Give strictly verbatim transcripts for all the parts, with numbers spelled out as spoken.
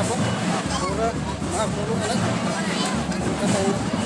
ᱯᱩᱨᱟᱹ ᱢᱟᱜᱽ ᱢᱩᱞᱩᱜ ᱮᱱᱮᱡ ᱠᱟᱛᱮ ᱦᱩᱭᱩᱜᱼᱟ᱾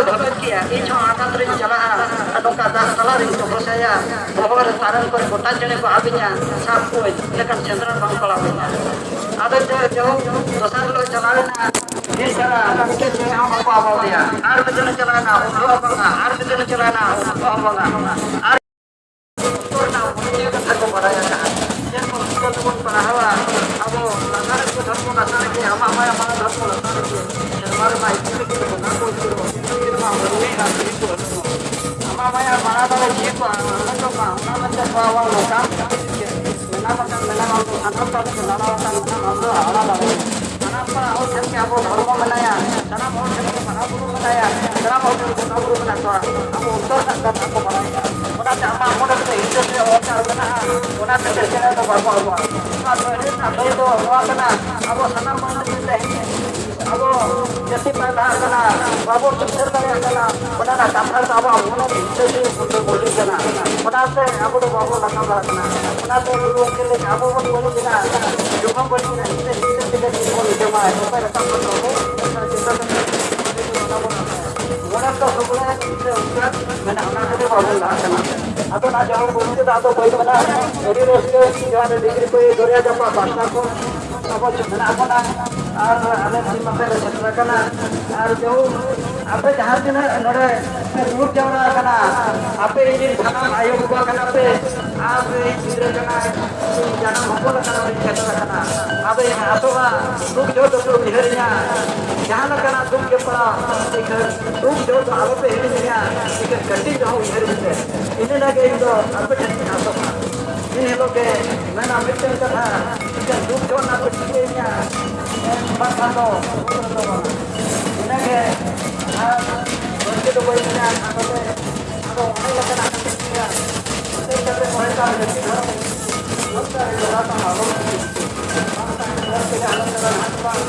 ᱵᱷᱟᱵᱮᱛ ᱠᱮᱜᱼᱟ, ᱤᱧ ᱦᱚᱸ ᱟᱠᱟᱛ ᱨᱤᱧ ᱪᱟᱞᱟᱜᱼᱟ, ᱟᱨ ᱱᱚᱝᱠᱟ ᱫᱟᱜ ᱛᱟᱞᱟ ᱨᱤᱧ ᱛᱚᱯᱚᱥᱟᱭᱟ, ᱵᱚᱦᱚᱜ ᱨᱮ ᱛᱟᱨᱮᱱ ᱠᱚᱨᱮ ᱜᱚᱴᱟ ᱪᱮᱬᱮ ᱠᱚ ᱟᱵ ᱤᱧᱟ, ᱥᱟᱵ ᱠᱚᱣᱟᱹᱧ, ᱤᱱᱟᱹᱠᱷᱟᱱ ᱥᱮᱸᱫᱽᱨᱟ ᱵᱟᱝ ᱯᱟᱲᱟᱣ ᱤᱧᱟ᱾ ᱟᱫᱚ ᱡᱟ-, ᱡᱟᱭᱦᱳᱠ, ᱫᱚᱥᱟᱨ ᱦᱤᱞᱳᱜ ᱪᱟᱞᱟᱣ ᱮᱱᱟ, ᱫᱤᱱ ᱥᱟᱨᱟ ᱢᱤᱫᱴᱮᱡ ᱪᱮᱬᱮ ᱦᱚᱸ ᱵᱟᱠᱚ ᱟᱵ ᱟᱫᱮᱭᱟ᱾ ᱟᱨ ᱢᱤᱫ ᱫᱤᱱ ᱪᱟᱞᱟᱣ ᱮᱱᱟ, ᱩᱱ ᱦᱚᱸ ᱵᱟᱝᱟ, ᱟᱨ ᱢᱤᱫ ᱫᱤᱱ ᱪᱟᱞᱟᱣ ᱮᱱᱟ, ᱩᱱ ᱦᱚᱸ ᱵᱟᱝᱟ᱾ ᱟᱨ ᱚᱠᱛᱚ ᱨᱮᱱᱟᱜ ᱚᱱᱮ ᱠᱟᱛᱷᱟ ᱠᱚ ᱵᱟᱲᱟᱭ ᱟᱠᱟᱫᱼᱟ᱾ ᱪᱮᱫ ᱵᱚᱱ ᱚᱠᱛᱚ ᱛᱮᱵᱚᱱ ᱯᱟᱲᱦᱟᱣᱟ, ᱟᱵᱚ ᱞᱟᱥᱟᱲᱦᱮᱫ ᱠᱚ ᱫᱷᱚᱨᱢᱚ ᱞᱟᱥᱟᱲᱦᱮᱫ ᱜᱮ, ᱟᱢᱟᱜ ᱢᱟᱭᱟ ᱢᱟᱲᱟᱝ ᱫᱷᱚᱨᱢᱚ ᱞᱟᱥᱟᱲᱦᱮᱫ ᱜᱮ, ᱥᱮᱨᱢᱟ ᱨᱮᱢᱟ ᱤᱯᱤᱞ ᱠᱚ ᱵᱚᱸᱜᱟ ᱠᱚ ᱩᱛᱟᱹᱨᱚᱜ, ᱥᱮᱨᱢᱟ ᱢᱟᱹᱱᱢᱤ ᱟᱨ ᱡᱤᱣᱤ ᱠᱚ ᱟᱹᱥᱩᱞᱚᱜ᱾ ᱟᱢᱟᱜ ᱢᱟᱭᱟ ᱢᱟᱲᱟᱝ ᱫᱚ ᱡᱤᱣᱤ ᱠᱚ ᱟᱹᱥᱩᱞᱚᱜ ᱢᱟ, ᱚᱱᱟ ᱢᱮᱱᱛᱮ ᱠᱚᱣᱟ ᱵᱟᱝ ᱱᱚᱝᱠᱟ ᱢᱮᱱᱟᱢ ᱟᱠᱟᱱ ᱢᱮᱱᱟᱢ ᱟᱢ ᱫᱚ ᱥᱟᱱᱟᱢ ᱯᱟᱹᱨᱤ ᱛᱮ ᱞᱟᱲᱟᱣ ᱟᱠᱟᱱ ᱢᱮᱱᱟᱢ ᱟᱢ ᱫᱚ ᱦᱟᱣᱲᱟ ᱫᱟᱲᱮᱭᱟᱜᱼᱟ᱾ ᱥᱟᱱᱟᱢ ᱯᱟᱲᱟ ᱦᱚᱲ ᱴᱷᱮᱱ ᱜᱮ ᱟᱵᱚ ᱫᱷᱚᱨᱢᱚ ᱢᱮᱱᱟᱭᱟ, ᱥᱟᱱᱟᱢ ᱦᱚᱲ ᱴᱷᱮᱱ ᱜᱮ ᱵᱟᱦᱟ ᱵᱩᱨᱩ ᱢᱮᱱᱟᱭᱟ, ᱥᱟᱱᱟᱢ ᱦᱚᱲ ᱴᱷᱮᱱ ᱜᱮ ᱵᱚᱸᱜᱟ ᱵᱩᱨᱩ ᱢᱮᱱᱟᱜ ᱠᱚᱣᱟ᱾ ᱟᱵᱚ ᱚᱱᱛᱚᱨ ᱨᱮᱱᱟᱜ ᱠᱟᱛᱷᱟ ᱠᱚ ᱵᱟᱲᱟᱭᱟ᱾ ᱚᱱᱟᱛᱮ ᱟᱢᱟᱜ ᱢᱚᱱᱮ ᱨᱮᱫᱚ ᱦᱤᱝᱥᱟᱹ ᱥᱮ ᱚᱦᱚᱝᱠᱟᱨ ᱢᱮᱱᱟᱜᱼᱟ, ᱚᱱᱟ ᱠᱷᱟᱹᱛᱤᱨ ᱪᱮᱬᱮ ᱫᱚ ᱵᱟᱵᱚ ᱟᱵᱚᱜᱼᱟ᱾ ᱚᱱᱟ ᱫᱚ ᱟᱹᱰᱤ ᱨᱮᱱᱟᱜ ᱫᱟᱹᱭ ᱫᱚ ᱱᱚᱣᱟ ᱠᱟᱱᱟ, ᱟᱵᱚ ᱥᱟᱱᱟᱢ ᱢᱟᱹᱱᱢᱤ ᱛᱮ ᱟᱵᱚ ᱡᱟᱹᱛᱤ ᱯᱟᱭᱫᱟ ᱟᱠᱟᱱᱟ, ᱵᱟᱵᱚ ᱥᱩᱫᱷᱟᱹᱨ ᱫᱟᱲᱮᱭᱟᱜ ᱠᱟᱱᱟ, ᱚᱱᱟ ᱨᱮᱱᱟᱜ ᱠᱟᱛᱷᱟ ᱫᱚ ᱟᱵᱚᱣᱟᱜ ᱢᱚᱱᱮ ᱨᱮ ᱦᱤᱥᱟᱹ ᱥᱩᱭᱟᱹ ᱯᱷᱩᱴᱟᱹ ᱵᱚᱞᱤ ᱠᱟᱱᱟ᱾ ᱚᱱᱟᱛᱮ ᱟᱵᱚ ᱫᱚ ᱵᱟᱵᱚ ᱞᱟᱸᱜᱟ ᱫᱟᱲᱮᱭᱟᱜ ᱠᱟᱱᱟ᱾ ᱚᱱᱟᱛᱮ ᱜᱩᱨᱩ ᱜᱚᱢᱠᱮ ᱞᱟᱹᱭ ᱠᱮᱫᱟ, ᱟᱵᱚ ᱵᱚᱱ ᱵᱟᱹᱲᱤᱡ ᱮᱱᱟ, ᱦᱤᱥᱟᱹ ᱦᱤᱥᱟᱹ ᱛᱮᱜᱮ ᱵᱚᱱ ᱡᱚᱢᱟ᱾ ᱚᱠᱟ ᱞᱮᱠᱟ ᱵᱚᱱ ᱟᱵᱚ ᱚᱱᱟ ᱪᱤᱱᱛᱟᱹ ᱠᱟᱛᱮ ᱚᱱᱟ ᱵᱚᱱ ᱟᱵᱚ᱾ ᱚᱱᱟ ᱫᱚ ᱥᱚᱢᱚᱭ ᱦᱤᱥᱟᱹ ᱩᱭᱦᱟᱹᱨ ᱢᱮᱱᱟᱜᱼᱟ, ᱚᱱᱟ ᱠᱷᱟᱹᱛᱤᱨ ᱵᱟᱵᱚᱱ ᱞᱟᱦᱟᱜ ᱠᱟᱱᱟ᱾ ᱟᱫᱚ ᱚᱱᱟ ᱡᱟᱦᱟᱸ ᱵᱚᱱ ᱪᱮᱫᱟ, ᱟᱫᱚ ᱵᱟᱹᱭ ᱵᱟᱹᱭ ᱟᱹᱰᱤ ᱨᱟᱹᱥᱠᱟᱹ ᱡᱚᱦᱟᱨ ᱰᱤᱜᱽᱨᱤ ᱠᱚ ᱫᱚᱨᱭᱟ ᱡᱟᱯᱟᱜ ᱯᱟᱥᱴᱟ ᱠᱷᱚᱱ ᱟᱵᱚ ᱢᱮᱱᱟᱜ ᱵᱚᱱᱟ ᱟᱨ ᱟᱞᱮ ᱥᱤᱧ ᱢᱟᱯᱮ ᱨᱮ ᱥᱮᱴᱮᱨ ᱟᱠᱟᱱᱟ᱾ ᱟᱨ ᱡᱮᱢᱚᱱ ᱟᱯᱮ ᱡᱟᱦᱟᱸ ᱛᱤᱱᱟᱹᱜ ᱱᱚᱰᱮ ᱯᱮ ᱫᱩᱲᱩᱵ ᱡᱟᱣᱨᱟ ᱟᱠᱟᱱᱟ, ᱟᱯᱮ ᱤᱧ ᱨᱮᱱ ᱥᱟᱱᱟᱢ ᱟᱭᱳ ᱵᱟᱵᱟ ᱠᱟᱱᱟ ᱯᱮ ᱟᱨ ᱤᱧ ᱜᱤᱫᱽᱨᱟᱹ ᱠᱟᱱᱟᱭ, ᱤᱧ ᱡᱟᱱᱟᱢ ᱦᱚᱯᱚᱱ ᱠᱟᱱᱟ, ᱤᱧ ᱥᱮᱴᱮᱨ ᱟᱠᱟᱱᱟ᱾ ᱟᱫᱚ ᱤᱧ ᱟᱥᱚᱜᱼᱟ, ᱫᱩᱠ ᱡᱚᱦᱚᱜ ᱫᱚᱯᱮ ᱩᱭᱦᱟᱹᱨᱤᱧᱟ, ᱡᱟᱦᱟᱸ ᱞᱮᱠᱟᱱᱟᱜ ᱫᱩᱠ ᱜᱮ ᱯᱟᱲᱟᱜ, ᱤᱠᱷᱟᱹᱱ ᱫᱩᱠ ᱡᱚᱦᱚᱜ ᱫᱚ ᱟᱞᱚᱯᱮ ᱦᱤᱲᱤᱧᱤᱧᱟ, ᱤᱠᱷᱟᱹᱱ ᱠᱟᱹᱴᱤᱡ ᱨᱮᱦᱚᱸ ᱩᱭᱦᱟᱹᱨᱤᱧ ᱯᱮ᱾ ᱤᱱᱟᱹ ᱜᱮ ᱤᱧ ᱫᱚ ᱟᱯᱮ ᱴᱷᱮᱱ ᱤᱧ ᱟᱥᱚᱜᱼᱟ᱾ ᱤᱱ ᱦᱤᱞᱳᱜ ᱜᱮ ᱢᱮᱱᱟ ᱢᱤᱫᱴᱮᱱ ᱠᱟᱛᱷᱟ, ᱢᱤᱫᱴᱮᱱ ᱫᱩᱠ ᱡᱚᱦᱚᱜ ᱨᱮᱱᱟᱜ ᱯᱮ ᱴᱷᱤᱠᱟᱹᱭᱤᱧᱟ, ᱵᱟᱝᱠᱷᱟᱱ ᱫᱚ ᱵᱚᱛᱚᱨ ᱫᱚ ᱵᱟᱝᱟ᱾ ᱤᱱᱟᱹᱜᱮ ᱟᱨ ᱵᱟᱹᱲᱛᱤ ᱫᱚ ᱵᱟᱹᱧ ᱢᱮᱱᱟ, ᱟᱫᱚ ᱟᱫᱚ ᱚᱱᱮ ᱞᱮᱠᱟᱱᱟᱜ ᱠᱟᱛᱷᱟ ᱠᱟᱱᱟ᱾ ᱚᱱᱛᱮ ᱠᱟᱛᱮ ᱠᱚ ᱦᱮᱡ ᱠᱟᱱ ᱜᱟᱛᱮ ᱦᱚᱲ ᱠᱚ ᱚᱱᱠᱟ ᱨᱮ ᱡᱚᱲᱟᱣ ᱠᱟᱱᱟ, ᱟᱞᱚ ᱵᱟᱝ ᱛᱟᱦᱮᱸ ᱦᱚᱲ ᱛᱮᱜᱮ ᱟᱞᱚ ᱪᱟᱞᱟᱜ ᱦᱟᱴ ᱵᱟᱝ᱾